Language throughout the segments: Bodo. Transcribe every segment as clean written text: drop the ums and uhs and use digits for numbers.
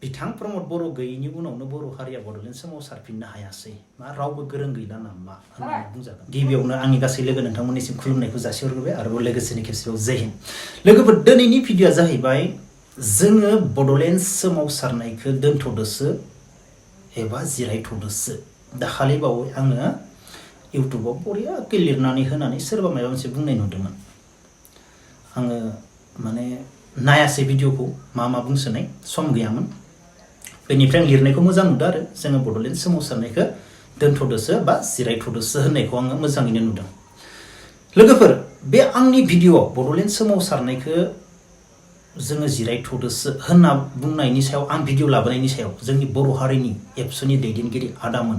बिथां प्रमद बर' गैयैनि उनावनो बर' हारिया बड'लेण्ड सोमावसारफिननो हायासै मा रावबो गोरों गैला नामा होननानै बुंजागोन। गिबियावनो आंनि गासै लोगो नोंथांमोननिसिम खुलुमनायखौ जासिहरग्रोबाय आरोबाव लोगोसेनो खेबसेबाव जय हिन्द। लोगोफोर दिनैनि भिडिअ'आ जाहैबाय जोङो बड'लेण्ड सोमावसारनायखौ दोनथ'दोसो एबा जिरायथ'दोसो। दाखालि बावै आङो इउटुबाव बरियाके लिरनानै होनानै सोरबा माबा मोनसे बुंनाय नुदोंमोन। आङो माने नायासै भिडिअ'खौ मा बुंसोनाय सम गैयामोन। बेनिफ्राय आं लिरनायखौ मोजां नुदों आरो जोङो बड'लेण्ड सोमावसारनायखौ दोनथ'दोसो बा जिरायथ'दोसो होननायखौ आङो मोजाङैनो नुदों। लोगोफोर बे आंनि भिडिअ'आव बड'लेण्ड सोमावसारनायखौ जोङो जिरायथ'दोसो होनना बुंनायनि सायाव आं भिडिअ' लाबोनायनि सायाव जोंनि बर' हारिनि एबसुनि दैदेनगिरि आदामोन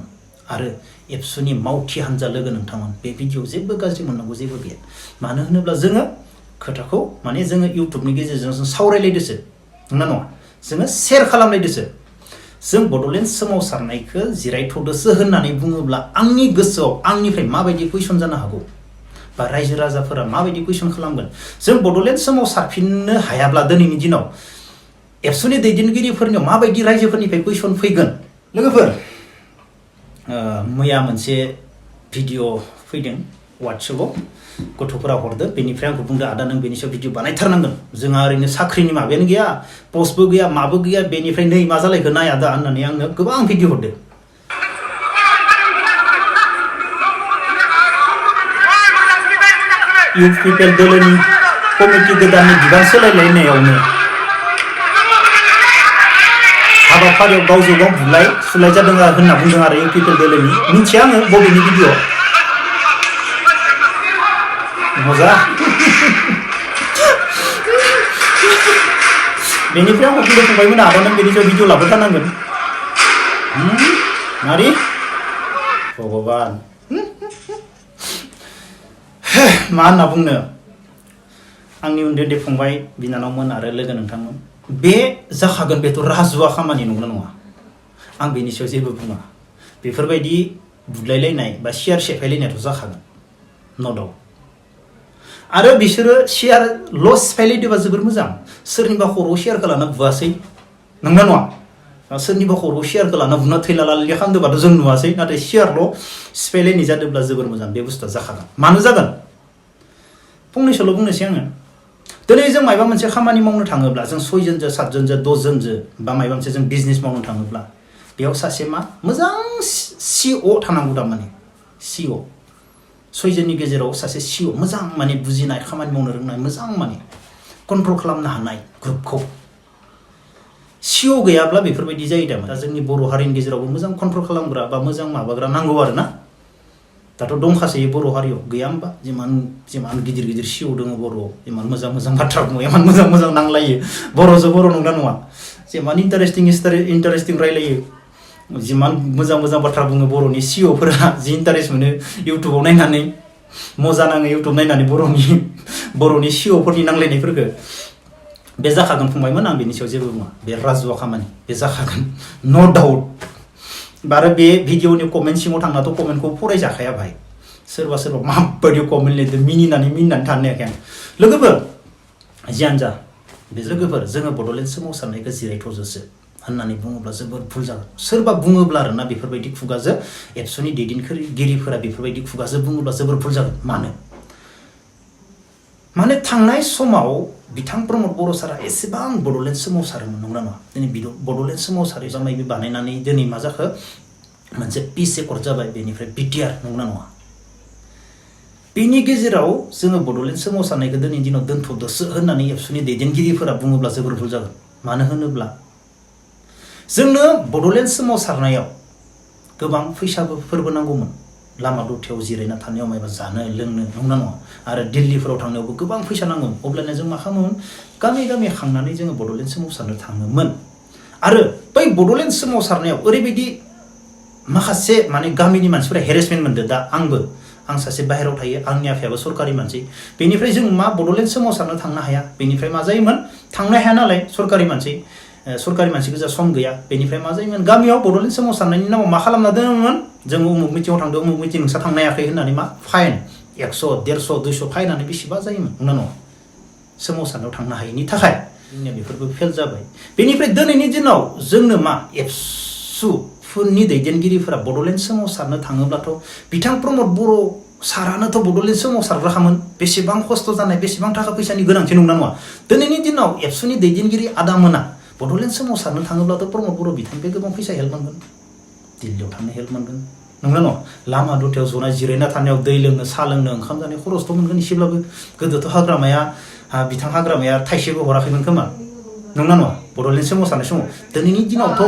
आरो एबसुनि मावथि हान्जा लोगो नोंथांमोन बे भिडिअ'आव जेबो गाज्रि मोननांगौ जेबो गैया। मानो होनोब्ला जोङो खोथाखौ माने जोङो इउटुबनि गेजेरजों जों सावरायलायदोसो नंगौना नङा, जोङो शेयार खालामलायदोसो। जों बड'लेण्ड सोमावसारनायखौ जिरायथ'दोसो होननानै बुङोब्ला आंनि गोसोआव आंनिफ्राय माबायदि कुइसन जानो हागौ बा रायजो राजाफोरा माबायदि कुइसन खालामगोन। जों बड'लेण्ड सोमावसारफिननो हायाब्ला दिनैनि दिनाव एबसुनि दैदेनगिरिफोरनियाव माबायदि रायजोफोरनिफ्राय कुइसन फैगोन। लोगोफोर मैया मोनसे भिडिअ' फैदों वाट्सएपआव, गथ'फोरा हरदो, बेनिफ्राय आंखौ बुंदो आदा नों बेनि सायाव भिडिअ' बानायथारनांगोन, जोंहा ओरैनो साख्रिनि माबायानो गैया, पस्टबो गैया, माबो गैया, बेनिफ्राय नै मा जालायखो नाय आदा होननानै आंनो गोबां भिडिअ' हरदो। इउथ पिपल दोलोनि कमिटि गोदाननि बिबान सोलायलायनायावनो हाबाफारियाव गावजों गाव बुलाय सुलाय जादों होनना बुंदों आरो इउथ पिपल दोलोनि। मिथिया आङो बबेनि भिडिअ'। मजा बेनिफ्राय आंखौ बुंदों फंबायमोन आदा नों बेनि सायाव भिडिअ' लाबोथारनांगोन। मारि भगबान मा होनना बुंनो। आंनि उन्दै उन्दै फंबाय बिनानावमोन आरो लोगो नोंथांमोन, बे जाखागोन बेथ' राजुवा खामानि नंगौना नङा। आं बेनि सायाव जेबो बुङा। बेफोरबायदि बुलायलायनाय बा सियार सेफायलायनायाथ' जाखागोन न' दाउट। आरो बिसोरो सियार ल' सिफायलायदोंबा जोबोर मोजां। सोरनिबा खर'आव सियारखौ लाना बुवासै नंगौना नङा। सोरनिबा खर'आव सियारखौ लाना बुना थैला लालि खालामदोंबाथ' जों नुवासै, नाथाय सियारल' सिफायलायनाय जादोंब्ला जोबोर मोजां। बे बुस्थुआ जाखागोन। मानो जागोन फंनैसोल' बुंनोसै आङो। दिनै जों माबा मोनसे खामानि मावनो थाङोब्ला जों 6 जनजों 7 जनजों 10 जनजों बा माबा मोनसे जों बिजनेस मावनो थाङोब्ला बेयाव सासे मा मोजां सिअ थानांगौ। थारमाने सिअ 6 जननि गेजेराव सासे सिअ मोजां माने बुजिनाय, खामानि मावनो रोंनाय, मोजां माने कन्ट्रल खालामनो हानाय ग्रुपखौ। सिअ गैयाब्ला बेफोरबायदि जायो। दा जोंनि बर' हारिनि गेजेरावबो मोजां कन्ट्रल खालामग्रा बा मोजां माबाग्रा नांगौ आरो ना। दाथ' दंखासै बर' हारियाव, गैया होमबा? जिमान गिदिर गिदिर सिअ दङ बर'आव, इमान मोजां मोजां बाथ्रा बुङो, इमान मोजां मोजां नांलायो, बर'जों बर' नंगौना नङा? जिमान इन्टारेस्टिं रायलायो, जिमान मोजां मोजां बाथ्रा बुङो बर'नि सिअफोरा, जि इन्टारेस्ट मोनो इउटुबाव नायनानै, मजा नाङो इउटुब नायनानै बर'नि सिअफोरनि नांलायनायफोरखौ। बे जाखागोन फंबायमोन, आं बेनि सायाव जेबो बुङा। बे राजुवा खामानि, बे जाखागोन न' डाउट। आरो बे भिडिअनि कमेन्ट सिङाव थांनाथ' कमेन्टखौ फरायजाखाया भाई। सोरबा माबायदि कमेन्ट लिरदों, मिनिनानै थानो हायाखै आं। लोगोफोर जियानो जा, बे लोगोफोर जोङो बड'लेण्ड सोमावसारनायखौ जिरायथ'जोसो होननानै बुङोब्ला जोबोर भुल जागोन। सोरबा बुङोब्ला आरोना बेफोरबायदि खुगाजों एबसुनि दैदेनगिरिफोरा बेफोरबायदि खुगाजों बुङोब्ला जोबोर भुल जागोन। माने थांनाय समाव बिथां प्रमद बर' सारा एसेबां बड'लेण्ड सोमावसारोमोन नंगौना नङा। दिनै बड'लेण्ड सोमावसारै जानाय बानायनानै दिनै मा जाखो मोनसे पिस एकर्ड जाबाय, बेनिफ्राय बिटिआर नंगौना नङा। बेनि गेजेराव जोङो बड'लेण्ड सोमावसारनायखौ दिनैनि दिनाव दोनथ'दोसो होननानै एबसुनि दैदेनगिरिफोरा बुङोब्ला जोबोर भुल जागोन। मानो होनोब्ला जोंनो बड'लेण्ड सोमावसारनायाव गोबां फैसाफोरबो नांगौमोन। लामा दथायाव जिरायना थानायाव माबा जानो लोंनो नंगौना नङा। आरो दिल्लीफोराव थांनायावबो गोबां फैसा नांगौमोन। अब्लानो जों मा खालामोमोन, गामि गामि खांनानै जोङो बड'लेण्ड सोमावसारनो थाङोमोन। आरो बै बड'लेण्ड सोमावसारनायाव ओरैबायदि माखासे माने गामिनि मानसिफोरा हेरेसमेन्ट मोनदों। दा आं सासे बाहेरायाव थायो, आंनि आफायाबो सरकारि मानसि, बेनिफ्राय जों मा बड'लेण्ड सोमावसारनो थांनो हाया। बेनिफ्राय मा जायोमोन, थांनो हाया नालाय सरकारि मानसि गोजा सम गैया। बेनिफ्राय मा जायोमोन, गामियाव बड'लेण्ड सोमावसारनायनि नामाव मा खालामना दोनोमोन, जों उमुक मिटिङाव थांदों, उमुक मिटिं नोंसा थांनो हायाखै होननानै मा फाइन 100, 150, 200 फाइनानै बेसेबा जायोमोन नंगौना नङा। सोमावसारनायाव थांनो हायैनि थाखाय जोंनिया बेफोरबो फेल जाबाय बेनिफ्राय दिनैनि दिनाव जोंनो मा एबसुफोरनि दैदेनगिरिफोरा बड'लेण्ड सोमावसारनो थाङोब्लाथ' बिथां प्रमद बर' सारानोथ' बड'लेण्ड सोमावसारग्राखामोन बेसेबां खस्थ' जानाय बेसेबां थाखा फैसानि गोनांथि नंना नङा दिनैनि दिनाव एबसुनि दैदेनगिरि आदामोना बड'लेण्ड सोमावसारनो थाङोब्लाथ' प्रमद बर' बिथांनिफ्राय गोबां फैसा हेल्प मोनगोन दिल्लीयाव थांनो हेल्प मोनगोन नंगौना नङा लामा दथायाव जना जिरायना थानायाव दै लोंनो साहा लोंनो ओंखाम जानाय खरसथ' मोनगोन एसेब्लाबो गोदोथ' हाग्रामाया बिथां हाग्रामाया थाइसेबो हराखैमोन खोमा नंगौना नङा बड'लेण्ड सोमावसारनाय समाव दिनैनि दिनावथ'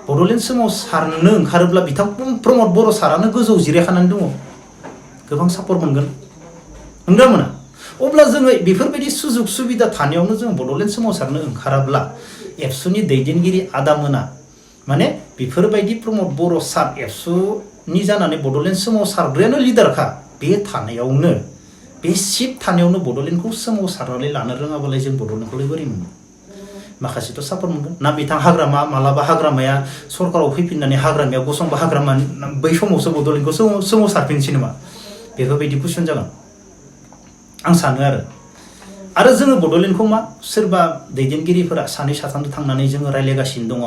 बड'लेण्ड सोमावसारनो ओंखारोब्ला बिथां प्रमद बर' सारानो गोजौ जिरायखानानै दङ गोबां सापर्ट मोनगोन नंगौना मोना अब्ला जोङो बेफोरबायदि सुजुग सुबिदा थानायावनो जों बड'लेण्ड सोमावसारनो ओंखाराब्ला एबसुनि दैदेनगिरि आदामोना माने बेफोरबायदि प्रमद बर' सार एबसुनि जानानै बड'लेण्ड सोमावसारग्रायानो लिडारखा बे थानायावनो बे सिट थानायावनो बड'लेण्डखौ सोमावसारनानै लानो रोङाबालाय जों बड'लेण्डखौलाय बोरै मोनो माखासेथ' सापर्ट मोनगोन ना बिथां हाग्रामा मालाबा हाग्रामाया सरकाराव फैफिननानै हाग्रामाया गसंबा हाग्रामा बै समावसो बड'लेण्डखौ सोमावसारफिनसै नामा बेफोरबायदि कुइसन जागोन आं सानो आरो जोङो बड'लेण्डखौ मा सोरबा दैदेनगिरिफोरा सानै साथामजों थांनानै जोङो रायज्लायगासिनो दङ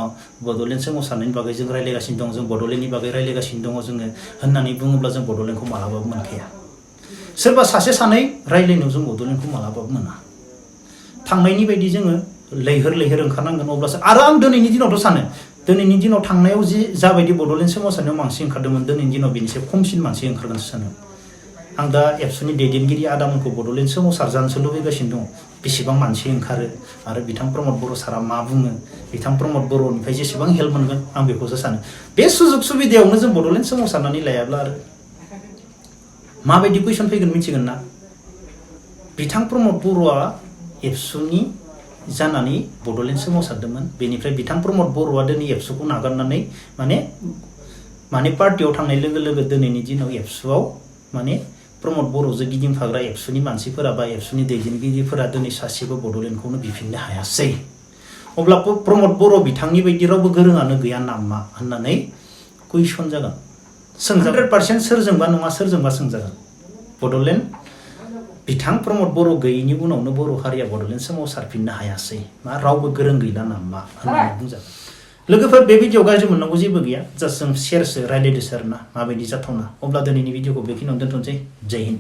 बड'लेण्ड सोमावसारनायनि बागै जों रायज्लायगासिनो दङ जों बड'लेण्डनि बागै रायज्लायगासिनो दङ जोङो होननानै बुङोब्ला जों बड'लेण्डखौ मालाबाबो मोनखाया सोरबा सासे सानै रायज्लायनायाव जों बड'लेण्डखौ मालाबाबो मोना थांनायनि बायदि जोङो लैहोर लैहोर ओंखारनांगोन अब्लासो आरो आं दिनैनि दिनावथ' सानो दिनैनि दिनाव थांनायाव जाबायदि बड'लेण्ड सोमावसारनायाव मानसि ओंखारदोंमोन दिनैनि दिनाव बेनिसाय खमसिन मानसि ओंखारगोनसो सानो आं दा एबसुनि दैदेनगिरि आदामोनखौ बड'लेण्ड सोमावसार जानोसो लुबैगासिनो दङ बेसेबां मानसि ओंखारो आरो बिथां प्रमद बर' सारा मा बुङो बिथां प्रमद बर'निफ्राय जेसेबां हेल्प मोनगोन आं बेखौसो सानो बे सुजुग सुबिदायावनो जों बड'लेण्ड सोमावसारनानै लायाब्ला आरो माबायदि कुइसन फैगोन मिथिगोन ना बिथां प्रमद बर'आ एबसुनि जानानै बड'लेण्ड सोमावसारदोंमोन बेनिफ्राय बिथां प्रमद बर'आ दिनै एबसुखौ नागारनानै माने पार्टियाव थांनाय लोगो लोगो दिनैनि दिनाव एबसुआव माने प्रमद बर'जों गिदिंफाग्रा एबसुनि मानसिफोरा बा एबसुनि दैदेनगिरिफोरा दिनै सासेबो बड'लेण्डखौनो बिफिननो हायासै अब्ला प्रमद बर' बिथांनि बायदि रावबो गोरोङानो गैया नामा होननानै कुइसन जागोन 100% सोरजोंबा नङा सोरजोंबा सोंजागोन बड'लेण्ड बिथां प्रमद बर' गैयैनि उनावनो बर' हारिया बड'लेण्ड सोमावसारफिननो हायासै मा रावबो गोरों गैला नामा होननानै बुंजागोन लोगोफोर बे भिडिअ गाज्रि मोननांगौ जेबो गैया जास्ट जों शेयारसो रायज्लायदोसो आरोना माबायदि जाथावना अब्ला दिनैनि भिडिअखौ बेखिनियावनो दोनथ'नोसै जय हिन्द